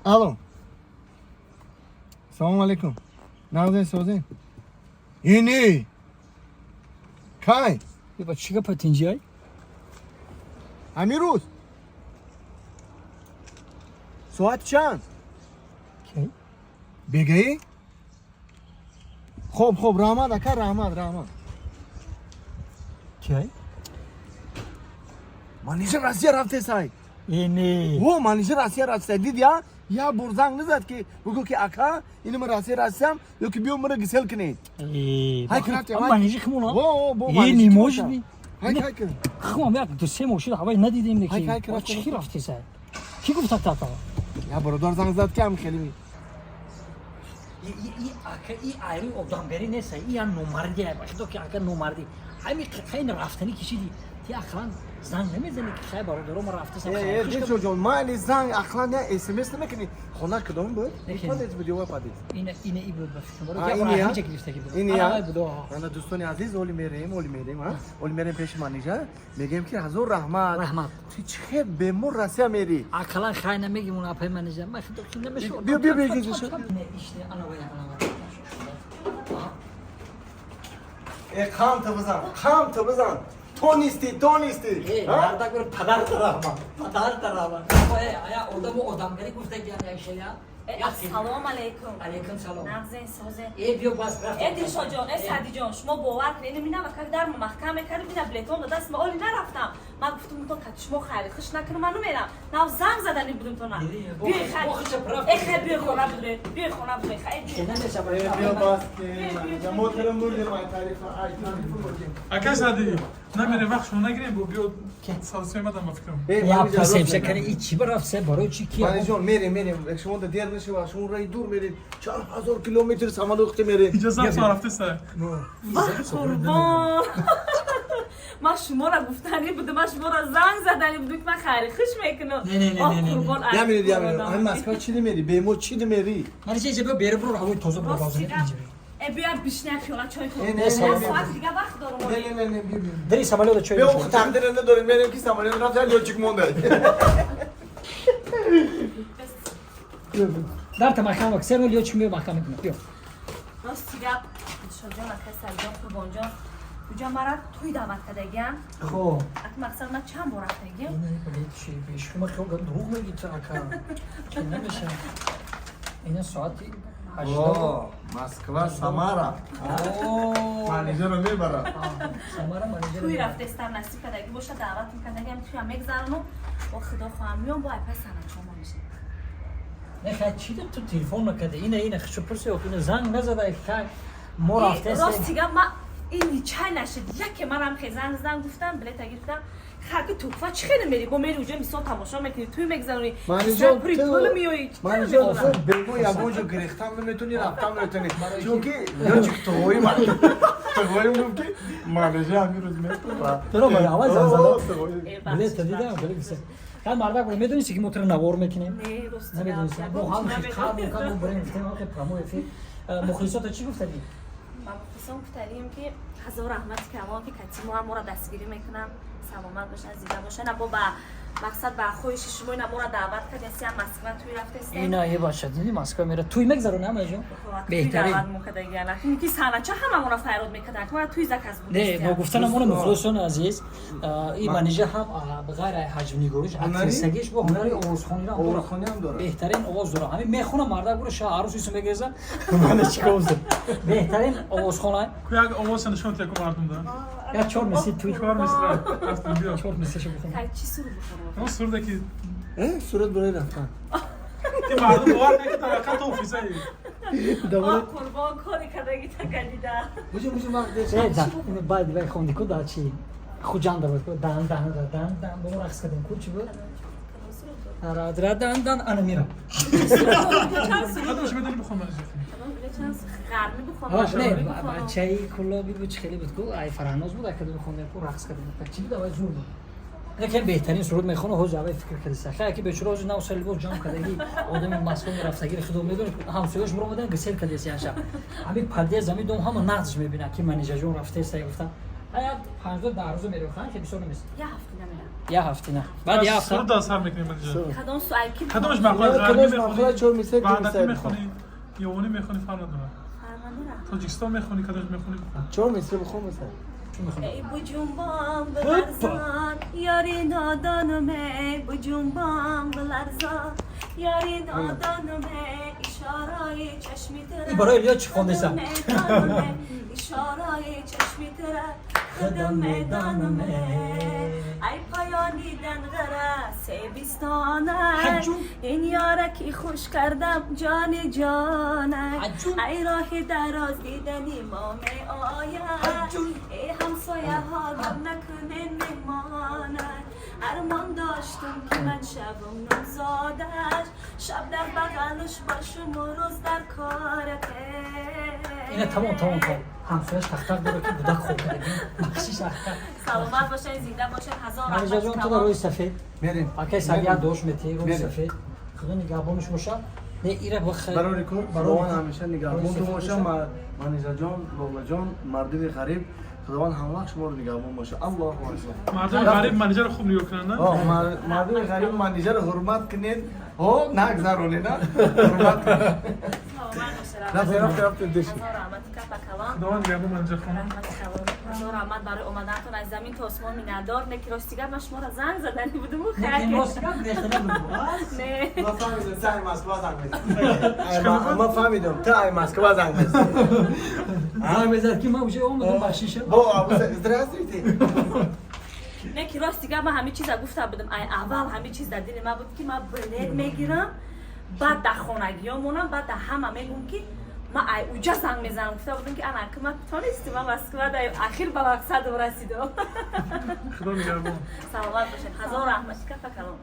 Алло, салому алейкум, нағзен, созен? Ини кай? Ба чӣ гапа, тинҷиай? Ҳамин рӯз соат чанд? Кай? Бегаӣ. Хоб, хоб, раҳмат, ака, раҳмат, раҳмат. Кай? Манижа Россия рафтесай. Э, не. О, Манижа Россия рафтесай. Дид, я як бор занг назад, ки бугӯ, ки ака, ини ман Россия рафтесам ё ки биё, мара гисел кунед. Ҳай, ки рафтем, ҳай. Манижи химона. О, бо. Э, не может быть. Ҳай, ҳай, ки. Химон як ду се моҳ шуда, ҳавай надидем. Ҳай, ҳай, ки рафтем. Чӣ рафтесай? Кӣ гуфта тата? Я бародар занг зад, ки ам хеле. Ака, и айри одамгарӣ нест, и я номардӣ, ба худо, ки ака, номардӣ. Ҳами хайн рафтанӣ кишиди, ти ақлан занг намезанӣ, ки хай, бародаро, ма рафтесам? Э, э, Дилшодҷон, майли, занг ақлан я СМС намекунӣ. Хона кадом буд? Неки. Подъезд буд ё вай подъезд? Ина и буд, ба фикрам. А, Барои ини я? ҳамиҷа гирифтагӣ буд. Ини я? Ана, буд, оҳ. Ана, дӯстони азиз, оли мерем, оли мерем, а? Оли мерем пеши Манижа, мегӯем, ки ҳазор раҳмат. Раҳмат. Ту чӣ хел бемор Россия мерӣ? Ақлан хай намегим, он апай Манижа. Ма худо, ки намешавад. Биё, биё, биё, биё. Не, ишне, ана вай, ана вай. Э, қамта бизан, қамта бизан. Тонистӣ, тонистӣ. Э, А? мардак бир падар тарафман. Падар тарафман. Э, ая одаму одамгарӣ гуфтагиам як шая. Э, ассалому алайкум. Алейкум салом. Нағзен, созен? Э, биё, бас рафт. Э, Дилшодҷон, э, Садиҷон, шумо бовар кунед, ина минава как дар маҳкам мекардим, ина билетон до даст, ма оли нарафтам. Ман гуфтум, то кати шумо хайри хуш накунам, ман намерам. Нав занг задани будум тона. Биёй, хай. Э, хай, биёй, хона будре. Биёй, хона будре, хай. Э, биё, бас, Манижа, мо тара мурдем, ай таърифа, ай таърифа мурдем. Ака Сади, намерем, вақт шумо нагирем, бо биё садосемадам, ба фикрам. Э, Я Манижа, пурсем рост шакани мегӯям. и чӣ барафт се, барои чӣ ки? Манижон, мерем, мерем. Шумо да дер нашава, шумо раи дур мерем. Чанд ҳазор километр самолёт мерем. Иҷоза со рафтеса. Вах, қурбон. Ман шуморо гуфтанӣ будум, ман шуморо занг задани будум, ки ман хайри хуш мекунам. Не, не, не, Оҳ, не, не, не. қурбон, Я мерем, я мерем. қурбон. Ҳамин Москва чӣ намери? Бемор чӣ намери? Манижа, иҷа биё, беру буро, ҳавои тоза буро. Рости бозани гап. иҷа. Э, биё, бишна, пиёла чой Не, хӯрем. не, Як не, не. соат дига вақт дорум. Не, не, не, не, биё, биё. Дари самолёта чой Биё, нӯшем. тақдир надорем, мерем, ки самолёт рафт, лётчик монда. Дарта маҳкам вак, серно лётчик меё, маҳкам мекунад. Биё. Рости гап, Дилшодҷон, ака Саидҷон, Қурбонҷон, уҷа мара тӯй даъват кардагиам. Хоб. Ак, мақсад, ман чанд бор рафтагиам. Шумо хел дурӯғ мегӣ ту, ака. Ки намеша. Ина соати 8. О, Москва, Самара. О, Манижаро мебарам. Самара Манижа. Тӯй рафтестам, насиб кардагӣ боша, даъват мекардагиам, тӯям мегзаронум. Бо худо хоҳам, меом, бо айпай санатшома мешавам. Не, хай, чӣ ту телефон накарди? Ина, ина хшу пурси, ина занг назада, хай. Мо рафтестем. Рости гап, ман ин чай нашид, яке манам хе занг задан, гуфтам, билета гирифтам. Хаки туҳфа чӣ хеле мери, бо мери уҷа, мисол, тамошо мекунӣ, тӯй мегзаронӣ. Манижон, пури пул меоӣ. Манижон, ту бемо ягон ҷо гирехтам наметонӣ, рафтам наметонӣ. Чунки лётчик туғои ман. Туғоим гуфт, ки Манижа ҳамин рӯз метавад. Туро ба аввал занг зада. О, туғои. Билета дидам, билет гирифтам. Хай, мардак, медонисти, ки мо туро навор мекунем? Не, рости гап, Намедонистам. Мо ягон ҳам чиз хел қабул намедонистам. кардем, бурем, гуфтем, охе, прямой эфир. Мухлисота чӣ гуфтадӣ? Ман мухлисон гуфтарим, ки ҳазор раҳмати калон, ки кати мо моро дастгирӣ мекунам. Саломат бошанд, зинда бошанд. Бо ба мақсад, ба хоҳиши шумо ина моро даъват кардем, Москва тӯй рафтестем. Ина е бача, диди, Москва мера, тӯй мегзаронӣ, ҳамаҷон? Беҳтарин. Даъват мекардагиана, ки санача ҳама моро файрод мекарданд, ки мара тӯй заказ буд. Не, ногуфта намона, мухлисони азиз, и Манижа ҳам ба ғайр аз ҳаҷвнигориш, актрисагиш, бо ҳунари овозхониро ҳам дорад. Овозхонӣ ҳам дорад. Беҳтарин овоз дорад. Ҳамин мехона, мардак буро ша арӯс исо мегиреза. Мана чӣ гуфт? Беҳтарин овозхона. Ку як овоза нишон тия ку мардум да. Я чор мисли тӯй. Чор мисра рафтем, биё. Чор мислиша бихонам. Кай, чӣ суруд бихонам? Он сурда ки Э, сурат барои рафтан. ки мардум бовар накунад, таваққат офисаи. Оҳ, қурбон, кори кардаги такалида. Буҷа, буҷа, вақт Э, да, баъд вай хонди ку, да, чи Хуҷанда буд ку, дан дан дан дан дан, бо рақс кардем ку, чӣ буд? Ра дан дан, ана мирам. Кадомаш медонӣ, бихон, Манижа. Ғарбӣ бихонам? Не, бачаи куллоби буд, чӣ хеле буд ку, ай Фараҳноз буд, ай кадоми хондем ку, рақс кардем. Чӣ буд, авай зур буд. Яке беҳтарин суруд мехона, ҳозир авай фикр кардиса. Хай, ки бечора ҳозир нав сар либос ҷамъ кардаги, одами Москва мерафтагири худо медонед, ҳамсояш муромадан, гисел кардеси ян шаб. Ҳамин подъезд, ҳамин дом ҳама нағзш мебинад, ки Манижаҷон рафтеста, гуфтам. Ҳаят 5-10 рӯза мерем, хан ки бисёр намест. Я ҳафта намерам. Я ҳафта на. Баъд я ҳафта. Суруд сар мекунем, Манижа. Кадом суай ки? Кадомаш маъқул? Ғарбӣ Кадомаш мехонӣ? маъқул? Чор мисра, ду Ваҳдатӣ мисра. мехонӣ, ёвонӣ мехонӣ, фарқ надорад. Фарқ надорад. Тоҷикистон мехонӣ, кадомаш мехонӣ? Чор мисра бихон масалан. Чӣ мехонӣ? Эй буҷунбом биларзон, ёри нодонум, эй буҷунбом биларзон, ёри нодонум, эй ишораи чашми тура. Ин барои Илё чӣ хондесам? Ишораи чашми тура худам медонам. Ай поёни данғара себистона, Ҳаҷум. ин ёра ки хуш кардам, ҷони ҷона. Ҳаҷум. Ай роҳи дароз дидани мо меояд. Ҳаҷум. Эй ҳамсояҳо, ғам накунен, меҳмона. Армон доштум, ки ман шавум номзодаш, шаб дар бағалуш бошуму рӯз дар корате. Ина тамом, тамом, тамом. Ҳамсояш тахтақ дора, ки гудак хоб кардагӣ. Бахшиш, ака. Саломат бошед, зинда бошед, ҳазор Манижа раҳмати ҷон, ту калон. рӯи сафед. Мерем. Акай сагия дош мети, рӯи Мерем. сафед. Худо нигаҳбониш боша. Не, ира бахайр. Барори кор, Худованд ҳамеша нигаҳбонтон боша. Манижаҷон, Лолаҷон, мардуми ғариб, Худованд ҳамвақт шуморо нигаҳбон боша. Аллоҳу акбар. Мардуми ғариб Манижаро хуб нигоҳ кунанд, на? О, мардуми ғариб Манижаро ҳурмат кунед. Ҳо, нагзаронед, а? Ҳурмат кунед. Саломат бошед. Рафте, рафте, рафте, деши. Ҳазор раҳмати капа калон. Худованд нигаҳбон, Манижа хонум. Раҳмати калон. Ҳазор раҳмат барои омадантон аз замин то осмон, миннатдор. Не, ки рости гап, ман шуморо занг задани будуму. Не, имрӯз гап нехта набуд. Не. Ман фаҳмидам, ту ай Москва занг мезанӣ. Ман фаҳмидам, ту ай Москва занг мезанӣ. Занг мезад, ки ман уже омадам, бахшиша. Бо абуса, здравствуйте. Не, ки рости гап, ман ҳамин чиза гуфта будам ай аввал. Ҳамин чиз дар дили ман буд, ки ман билет мегирам, баъд дар хонагиё монам, баъд дар ҳама мегӯм, ки ман ай уҷа занг мезанам. Гуфта будам, ки ана ки ман тонистим, ман Москва да ахир ба мақсадам расидам. Худо нигаҳбон. Саломат бошед, ҳазор раҳмати капа калон.